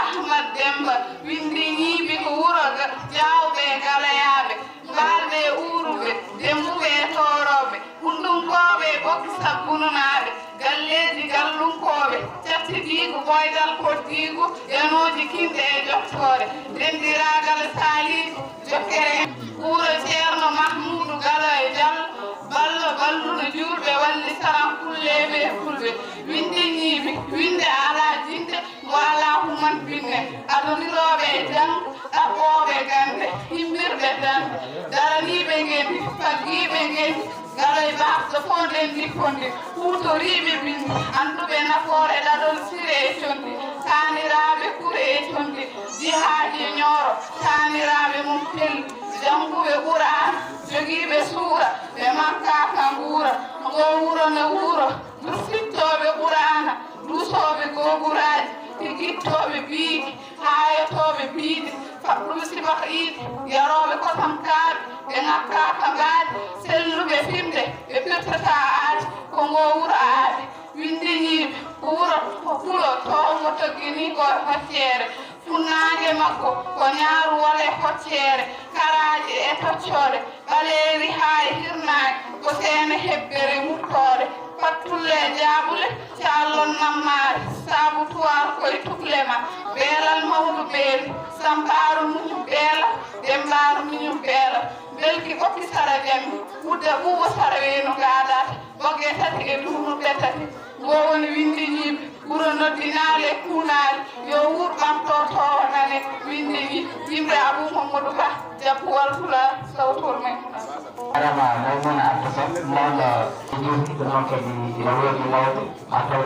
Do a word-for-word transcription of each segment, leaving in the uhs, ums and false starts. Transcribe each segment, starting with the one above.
Ahmad Demba, winndi ñiibi ko wuro ga-, Jaawɓe e Galayaaɓe, Mbaalɓe e Uuruɓe, Demmbuɓe e Toorooɓe, Hundunkooɓe e Ɓokki Sabbununaaɓe, Galleeji Gallunkooɓe, Cattidiigu Ɓooydal Koddiigu, Janooji Kinɗe e Jottoore, Denndiraagal e Saaliigu, Jokkere en, Wuro Ceerno Mahmuudu Galo e Jallo, Ballo Balluɗo Juulɓe, Walli Sarankulleeɓe e Fulɓe, Winndi Ñiibi, winnde alaa jinnde, Ngo alaa human binne, adonirooɓe e janngo, ɗaɓɓooɓe gannde, himmirɓe dannde, daraniiɓe ngenndi, faggiiɓe ngenndi, garoy baasɗo fof ndenndi fonndi, huutoriiɓe binndi, annduɓe nafoore ɗaɗol sire e conndi, taaniraaɓe kure e conndi, jihaaji e ñooro, taaniraaɓe mum pelli, jannguɓe Qur'aana, jogiiɓe suura, ɓe makkaaka nguura, ngoo wuro no wuro, dursittooɓe Qur'aana, duusooɓe googuraaji, tigittooɓe biigi, haayotooɓe biiɗi, faɗɗuɓe sibak iidi, yarooɓe kosam kaaɗi, ɓe ŋakkaaka mbaadi, selluɓe fimde, ɓe pirtataa aadi, ko ngoo wuro aadi. Winndi ñiibi, ko wuro ko pulo towngo togginii ko e hocceere, funnaange makko ko ñaaruwol e hocceere, karaaje e toccoore, ɓaleeri haa e hirnaange, ko seene hebbere muttoore, pattulle e jaaɓule, callon nammaare, saabu tuwaar koye tuklema, beelal mawɗo beeli, sampaaru muñum beela, demmbaaru muñum beela, belki ɓokki sara jammi, wudda ɓuuɓo sara weenu gaadaata, bogge tati e duunuɓe tati, ngo woni winndi ñiibi, wuro noddinaali e kuunaali, yo wuur ɓamto toowo nane, winndi ñiibi, yimre Abuu Mammadu Bah, Jappuwal Pulaar, sawtol men. Jarama Maymuna Anta Sow, mawɗo Idris, ɗum noon kadi ina woodi mawɓe, ma taw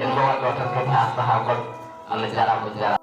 en ɗo waɗɗo tan kadi haa sahaa goɗɗo. Allah jarama, jarama.